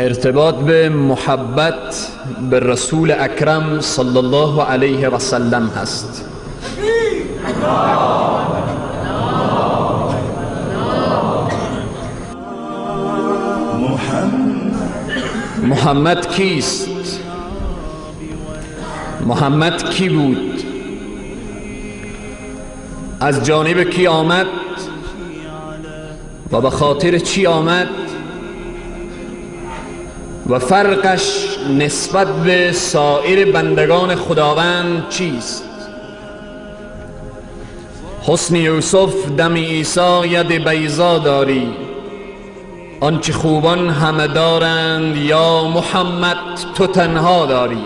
ارتباط به محبت به رسول اکرم صلی الله علیه و سلم هست. محمد کیست؟ محمد کی بود؟ از جانب کی آمد و به خاطر چی آمد و فرقش نسبت به سایر بندگان خداوند چیست؟ حسن یوسف دم عیسی ید بیضا داری، آنچه خوبان همه دارند یا محمد تو تنها داری.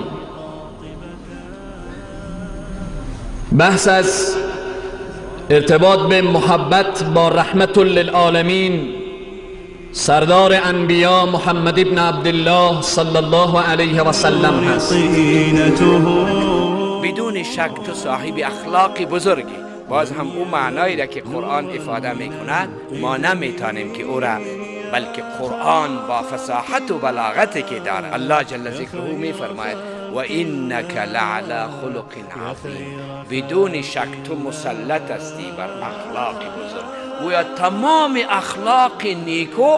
بحث از ارتباط به محبت با رحمت للعالمین سردار انبیا محمد ابن عبدالله صلی الله علیه و سلم هست. بدون شک تو صاحب اخلاق بزرگی. باز هم او معنایی را که قرآن افاده میکند ما نمیتانیم که او را، بلکه قرآن با فصاحت و بلاغتی که دارد، الله جل ذکره میفرماید و انک لعلی خلق عظیم. بدون شک تو مسلط هستی بر اخلاق بزرگ. گویا تمام اخلاق نیکو،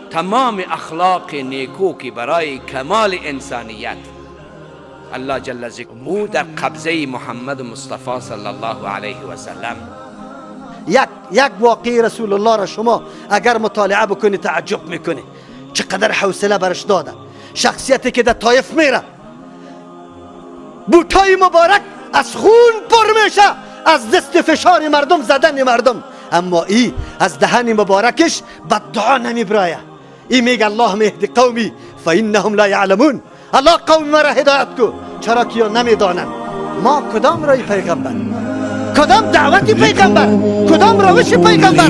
تمام اخلاق نیکو که برای کمال انسانیت الله جل ذکره او در قبضه محمد مصطفی صلی الله علیه و سلم. یک واقعی رسول الله را شما اگر مطالعه بکنی تعجب میکنی چقدر حوصله برش داده. شخصیتی که در طایف میره، بوتای مبارک از خون پر میشه از دست فشار مردم، زدن مردم، اما ای از دهن مبارکش بددعا نمیبرایه. ای میگه اللهم اهد قومی فانهم لا یعلمون. الله قوم مرا هدایت کو، چرا که یا نمیدانند. ما کدام رای پیغمبر، کدام دعوت پیغمبر، کدام روش پیغمبر؟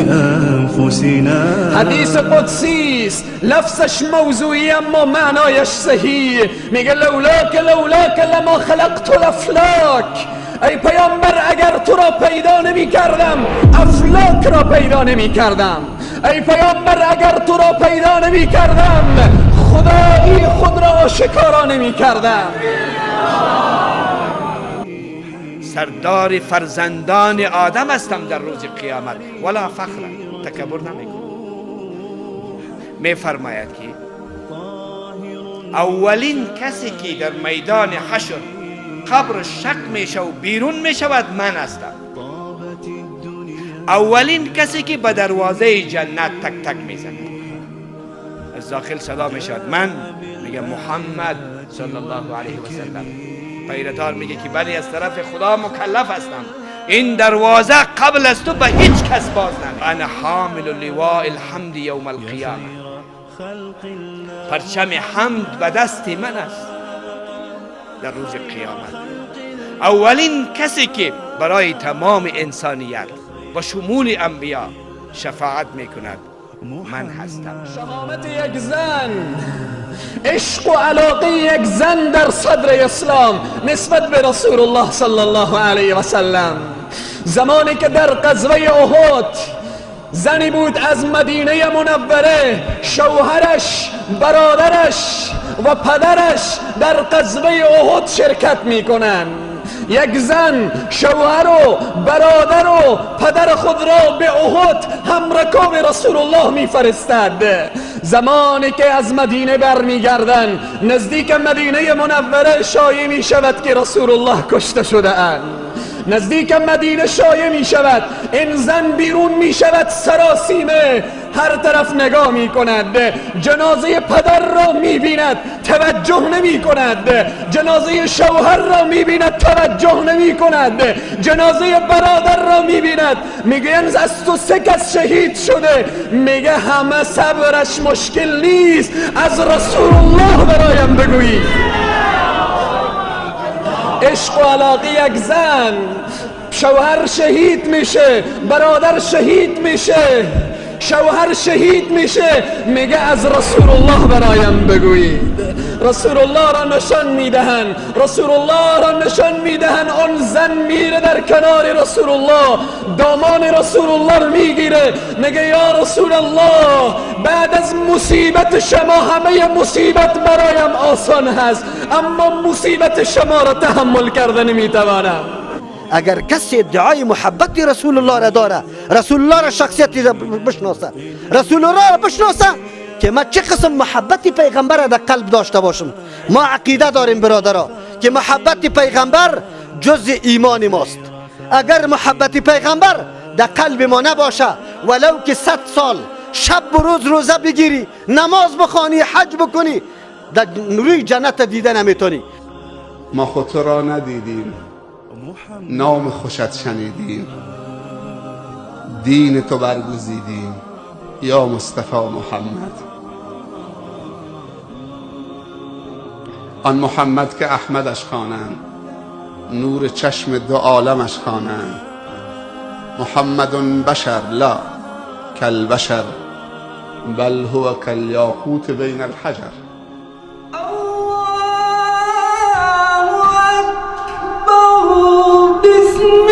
حدیث قدسی است، لفظش موضوعی اما معنایش صحیح. میگه لولاک لولاک لما خلقت الافلاک. ای پیامبر اگر تو را پیدا نمی کردم افلاک را پیدا نمی کردم. ای پیامبر اگر تو را پیدا نمی کردم خدایی خود را آشکارا نمی کردم. سردار فرزندان آدم هستم در روز قیامت، ولا فخر، تکبر نمیکنم. میفرماید که اولین کسی که در میدان حشر قبر شک میشه و بیرون میشود من هستم. اولین کسی که به دروازه جنت تک تک میزند، از داخل صدا میشود من، میگه محمد صلی الله علیه و سلم. پیردار میگه که بله از طرف خدا مکلف هستم، این دروازه قبل از تو به هیچ کس باز نمی. انا حامل لواء الحمد یوم القیامه. پرچم حمد به دست من است در روز قیامت. اولین کسی که برای تمام انسانیت و شمول انبیا شفاعت میکند من هستم. شهامت یک زن، عشق و علاقه یک زن در صدر اسلام نسبت به رسول الله صلی الله علیه و سلم. زمانی که در غزوه احد زنی بود از مدینه منوره، شوهرش، برادرش و پدرش در غزوه احد شرکت میکنند. یک زن شوهر و برادر و پدر خود را به احد همرکاب رسول الله میفرستد. زمانی که از مدینه برمیگردند، نزدیک مدینه منوره شایع می شود که رسول الله کشته شده اند. نزدیک مدینه شایع می شود، این زن بیرون می شود سراسیمه، هر طرف نگاه می کند، جنازه پدر را می بیند توجه نمی کند، جنازه شوهر را می بیند توجه نمی کند، جنازه برادر را می بیند. میگویند از تو سه کس شهید شده، میگه همه صبرش مشکل نیست، از رسول الله برایم بگویید. عشق و علاقه یک زن، شوهر شهید میشه، برادر شهید میشه، شوهر شهید میشه، میگه از رسول الله برایم بگویید. رسول الله را نشان میدهند، رسول الله را نشان میدهند. آن زن میره در کنار رسول الله، دامان رسول الله رو میگیره، میگه یا رسول الله، بعد از مصیبت شما همه مصیبت برایم آسان هست، اما مصیبت شما را تحمل کرده نمیتوانم. اگر کسی ادعای محبت رسول الله را داره، رسول الله را شخصیتی را بشناسه، رسول الله را بشناسه که ما چه قسم محبت پیغمبر را در قلب داشته باشم. ما عقیده داریم برادرها که محبت پیغمبر جز ایمان ماست. اگر محبت پیغمبر در قلب ما نباشه، ولو که 100 سال شب و روز روزه بگیری، نماز بخوانی، حج بکنی، در روی جنت دیده نمیتونی. ما خود را ندیدیم، نام خوشت شنیدیم، دین تو برگزیدیم یا مصطفی محمد. آن محمد که احمدش خوانند، نور چشم دو عالمش خوانند. محمد بشر لا کالبشر بل هو کالیاقوت بین الحجر. الله اکبر، بسم